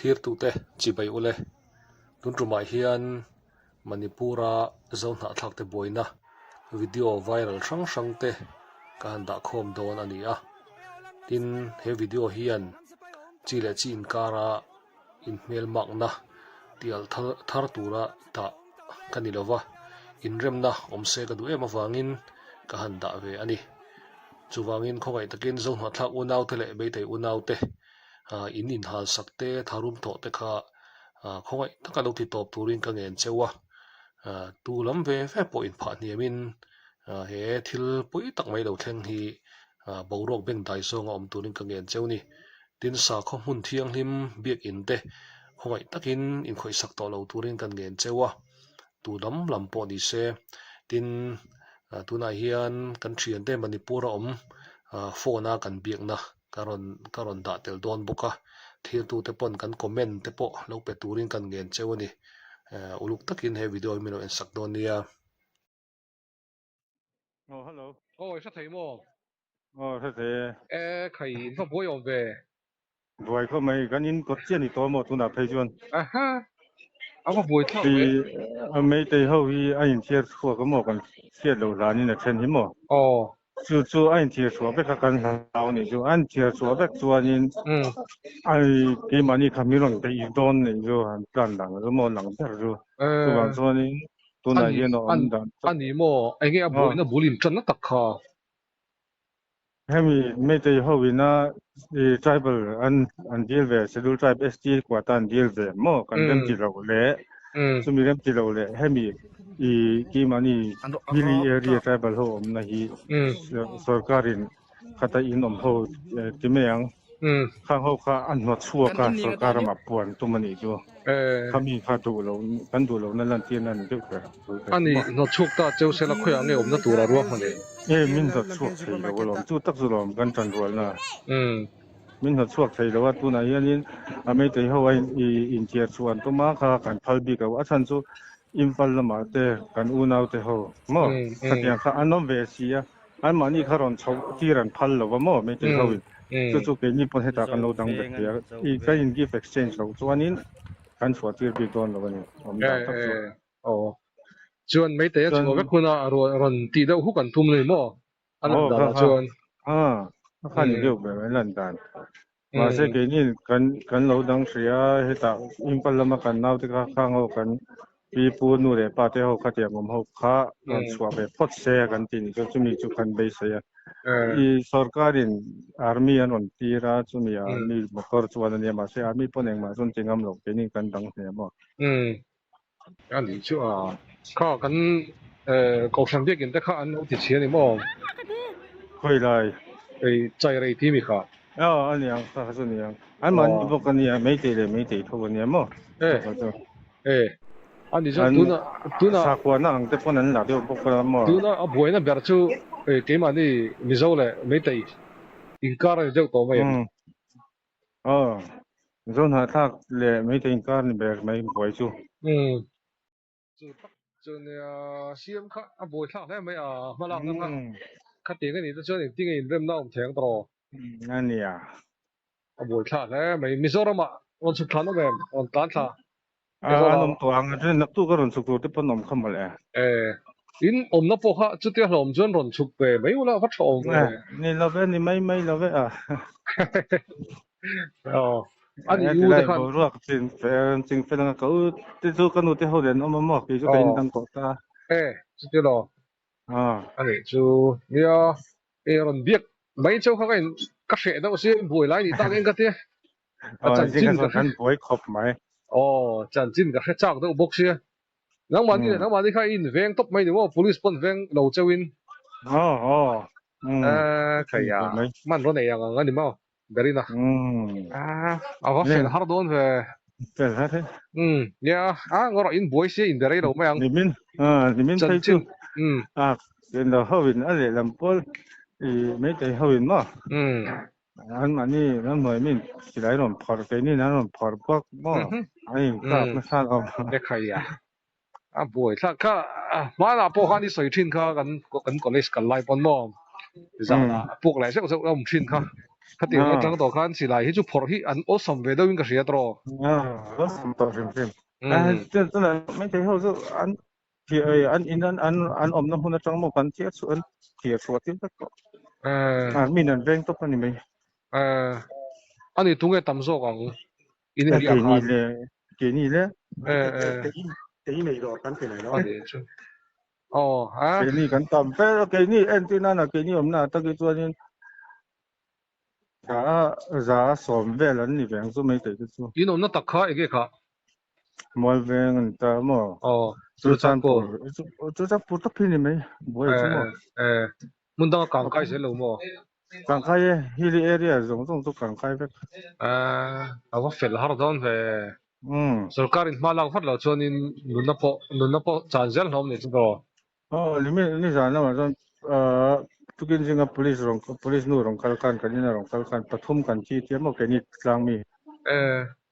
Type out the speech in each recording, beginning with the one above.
Thirtute chibai ule tun tumah hian Manipur-a Zohnahthlakte buaina video viral hrang hrang te ka han dah khawm dawn a ni a. Tin, he video hian chi leh chi inkara inhmelmakna tial thar tura dah ka ni lova, inremna awm se ka duh em avangin ka han dah ve a ni. Chuvangin khawngaih takin Zohnahthlak unaute leh Meitei unaute in inhalsak te, tharum thawh te kha khawngaih taka lo ti tawp turin ka ngen cheu a, tu lam ve ve pawh inphah hniamin he thil pawi tak mai lo thleng hi boruak bengdai zawnga awm turin ka ngen cheu a ni. Tin, sakhaw hmun thianghlim biakinn te khawngaih takin inkhawihsak tawh lo turin kan ngen cheu a, tu lam lam pawh ni se. Tin, tunah hian kan thiante Manipur a awm phone a kan biakna ka rawn ka rawn dah tel dawn bawk a, thiltute pawn kan comment te pawh lo pe turin kan ngen cheu a ni. Uluk takin he video hi min lo ensak dawn nia. Aw hello. Aw i hre thei maw? Aw hre thei e. E khai in va buai awm ve. Buai khawp mai kan in kawt chiah ni tawh maw tunah phei chuan. Aha a va buai thlak ve. I Meitei ho hi a inthiar chhuak a maw kan hriat loh hlanin a then hi maw? Aw. Chu chu a inthiar chhuah vek a kan hlau nih chu a inthiar chhuah vek chuanin ai keimahni kha min rawn beih dawn nih chu han plan dang chu maw lang ber chu. Chuvang chuanin Tunah hian a awm dan chu. A ni maw? Enge a buaina bul in tanna tak kha? Hemi Meitei ho ina tribal an an deal ve, Schedule Tribe ST quota an deal ve maw? Kan rem ti lo leh chumi rem ti lo leh hemi i keimahni hilly area tribal ho awmna hi sorkarin khata in awm ho ti mai ang. Khang ho kha a hnawt chhuak a, sorkar ramah puan tum a nih chu. Khami kha duh lo, kan duh lohna lantirna a ni deuh ber. A ni, hnawt chhuak ta cheu sela khawiah nge awmna tura ruahman em? E, min hnawt chhuak thei lo alawm, chu tak chu lawm kan tan rualna. Min hnawt chhuak thei lo a, tunah hianin a Meitei ho a inchiar chhuah an tum a, kha kan phal bik lo. A chhan chu Imphal lamah te kan unaute ho maw khatiang kha an awm ve si a. Anmahni kha rawn chhoh tir an phal lo va maw Meitei ho in chu chu keini pawn hetah kan lo dang bet thei a, i kan in gift exchange loh chuanin kan chhuah tir bik dawn lo a ni awm dan tak chu. Aw chuan Meitei a chhuah vek huna a rawn tih deuh huk an tum ni maw a lan danah chuan. Aw a kha ni deuh ber a lan dan. Mahse keini kan kan lo dang hrih a, hetah Imphal lama kan naute kha khang ho kan pi pu nu leh pa te ho khatiang awm ho kha rawn chhuah ve phawt se a kan ti ni chu chumi chu kan beisei a. I sorkarin army an rawn tir a, chumi army motor chuan a nia mahse army pawn engmah chu an ti ngam lo keini kan dang hle maw. A nih chu a kha kan kohhran biakin te kha an lo ti chhi a ni maw? Khawi lai? Ei chai rei ti mi kha. Aw a niang kha kha chu niang. An mahni bawk a nia meitei leh meitei tho a nia maw? E e a ni chuan tuna tuna Sakhuana ang te pawn an la deuh bawk a maw? Tuna a buaina ber chu keimahni Mizo leh meitei inkar a ni deuh tawh mai em? Aw, Zohnahthlak leh Meitei inkar ni ber mai buai chu. Umm. Chu tak chu nia siam kha a buai thlak hle mai a, hma lakna kha khatiang a nih te chuan engtin nge inremna a awm thei ang tawh? A nia. A buai thlak hle mai. Mizoramah rawn chhuk thlan awm em? Rawn tlan thla. A an awm tawh ang, chuan naktuk a rawn chhuk tur te pawn awm kha mawlh e. E, in awmna pawh kha chutia hlawm chuan rawn chhuk ve mai ula va tha awm ve. Ni lo ve, ni mai mai lo ve a. Aw, a ni u te khan. Boruak chin fel, ching fel anga ka u te chu ka nu te ho nen awm a maw, kei chu ka in dang tawh ta. E, chuti lo. A nih chu, nia, e rawn biak mai chauh kha ka in ka hreh deuh sia, buai lai nih tak eng ka tia. A chanchin ka hre buai khawp mai. Aw, chanchin ka hre chak deuh bawk sia. Nangmahni leh nangmahni kha i inveng tawp mai ni maw? Police pawn veng lo cheuhin. Aw, aw. Eh, khaih a, hman rawn ei ang ang a ni maw? Berina. Ah, a va fel har dawn ve. Fel har he. Umm, nia, a ngawrah in buai sia in be rei lo mai ang. Nimin, ah, nimin phei chu. Umm. Ah, ken lo ho in a lehlam pawl i meitei ho in maw? Umm. An mahni ramhnuai min silai rawn phawrh keini an rawn phawrh bawk maw an inkap nasa lo. E khai a, a buai thlak kha hmanah pawh khan i sawi thin kha kan kan college kal lai pawn maw zanah puk leh zeuh zeuh a awm thin kha. Khatiang atang tawh khan silai hi chu phawrh hi an awlsam ve deuhin ka hria tawh. Awlsam tawh hrim hrim. Tunah Meitei ho chu an an in an an awmna hmun atang maw kan thiar chhuah an thiar chhuah tir vek tawh. Min an veng tawp a ni mai. Ani tunge tam zawk ang in area khan. Keini le keini le. Kei nei dawr kan ti mai lo. Ani chu. Aw a. Keini kan tam ber a keini entir nana keini awmna ah tak hi chuanin za za sawm vel an ni ve ang chu mai thei te chu. In awmna tak kha enge kha? Mualveng a ni ta maw? Aw Churachandpur. Churachandpur tak hi ni mai buai chu maw? E hmun danga kang kai zel lo maw? Kang kai e hilly area zawng zawng chu kang kai vek. E a va fel har dawn ve. Sorkar in hma lak vat loh chuanin nunna pawh nunna pawh chan zel hlawm ni chu tawh. Aw limi nizan lamah chuan ahh tukin zinga police rawn police nu rawn kal khan kan ina rawn kal khan pathum kan thi tia maw keini tlang mi. E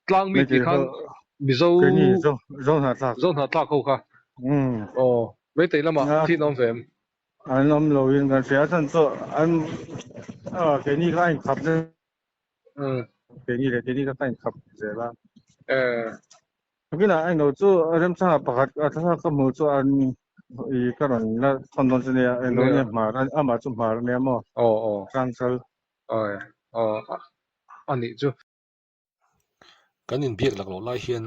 tlang mi tih khan Mizo keini zo zo hnahthlak zo hnahthlak ho kha. Aw Meitei lamah thi an awm ve em? An awm lo in kan hria a chhan chu an ah keini kha a inkhap na keini leh keini kha ka inkhap zel a. Tunah englo chu remchanga pakhat a thlalak ka hmuh chu an i ka rawn la thawn dawn chu nia englo nia hmar amah chu hmar ania maw Hrangchal. Awi aw anih chu. Kan inbiak lak loh lai hian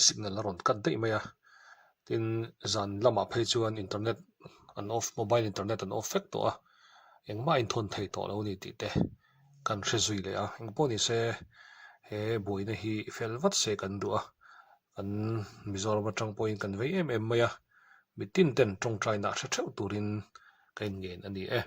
signal a rawn cut daih mai a, tin zan lamah phei chuan internet an off mobile internet an off vek tawh a, engmah a inthawn thei tawh lo a ni tih te kan hre zui leh a, engpawh ni se he buaina hi fel vat se kan duh a, kan Mizoram atang pawhin kan vei em em mai a, mitin ten tawngtaina hre theuh turin ka inngen a ni e.